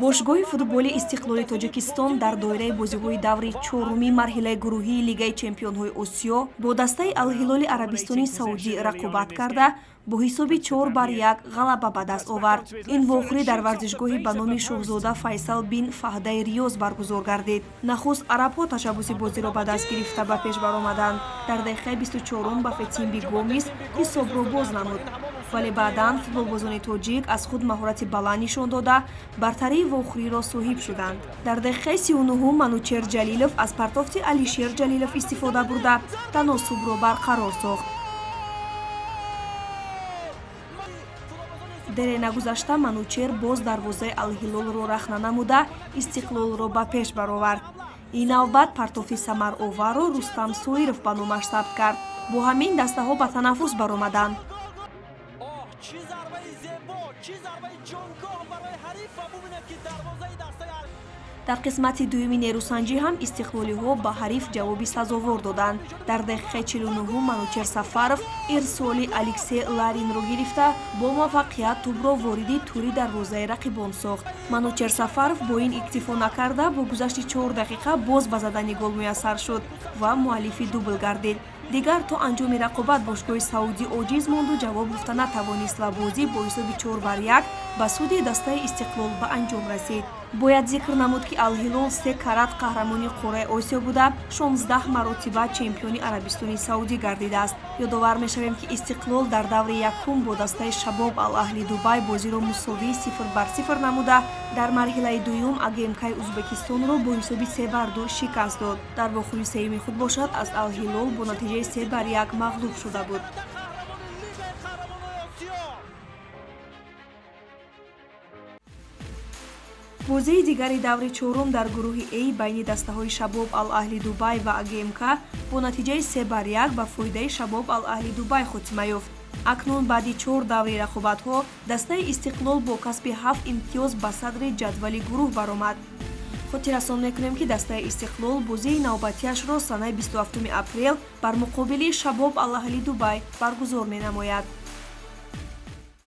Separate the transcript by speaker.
Speaker 1: Бошгоҳи футболи Истиқлоли Тоҷикистон дар доираи бозиҳои даври чоруми марҳилаи гурӯҳии Лигаи чемпионҳои Осиё бо дастаи Алҳилоли Арабистони Саудӣ рақобат карда, бо ҳисоби 4-1 ғалаба ба даст овард. Ин вохӯрӣ дар варзишгоҳи ба номи шоҳзода Файсал бин Фаҳдаи Риёз баргузор гардид. Нахуст арабҳо ташаббуси бозиро ба даст гирифта, ба пеш баромаданд. Дар дақиқаи 24-ум Бафетимби Гомис ҳисобро боз намуд, вале баъдан футболбозони тоҷик аз худ маҳорати баланд нишон дода, бартарии вохӯриро соҳиб шуданд. Дар дақиқаи 39-ум Манучер Ҷалилов аз партофти Алишер Ҷалилов истифода бурда, таносубро барқарор сохт. Дере нагузашта Манучер боз дарвозаи Алҳилолро рахна намуда, Истиқлолро ба пеш баровард. Ин навбат партофти самароварро Рустам Соиров ба номаш сабт кард. Бо ҳамин дастаҳо ба танаффус баромаданд.
Speaker 2: Чӣ зарбаи зебо, чӣ зарбаи ҷонгоҳ барои ҳариф ва бубинед, ки дарвозаи дастаи
Speaker 1: Дар қисмати дуюми нерӯсанҷӣ ҳам истиқлолиҳо ба ҳариф ҷавоби сазовор доданд. Дар дақиқаи 49-ум Манучер Сафаров ирсоли Алексей Ларинро гирифта, бо муваффақият тӯбро вориди тури дарвозаи рақибон сохт. Манучер Сафаров бо ин иктифо накарда, бо гузашти 4 дақиқа боз ба задани гол муяссар шуд ва муаллифи дубл гардид. Дигар то анҷоми рақобат бошгоҳи саудӣ оҷиз монду ҷавоб гуфта натавонист ва бозӣ бо ҳисоби 4-1 ба суди дастаи Истиқлол ба анҷом расид. Бояд зикр намуд, ки Алҳилол се карат қаҳрамони қораи Осиё буда, 16 маротиба чемпиони Арабистони Саудӣ гардидааст. Ёдовар мешавем, ки Истиқлол дар даври якум бо дастаи Шабоб Ал Аҳли Дубай бозиро мусовии 0-0 намуда, дар марҳилаи дуюм АГМКи Узбекистонро бо ҳисоби 3-2 шикаст дод. Дар вохӯри сеюми худ бошад, аз Алҳилол бо натиҷаи 3-1 мағлуб шуда буд.
Speaker 2: Қаҳрамони Лигаи қаҳрамонони Осиё.
Speaker 1: Бозии дигари даври чорум дар гурӯҳи А байни дастаҳои Шабоб Ал-Аҳли Дубай ва АГМК бо натиҷаи 3-1 ба фоидаи Шабоб Ал-Аҳли Дубай хотима ёфт. Акнун баъди чор даври рақобатҳо дастаи Истиқлол бо касби ҳафт имтиёз ба садри ҷадвали гурӯҳ баромад. Хотиррасон мекунем, ки дастаи Истиқлол бозии навбатиашро санаи 27 апрел бар муқобили Шабоб Ал-Аҳли Дубай баргузор менамояд.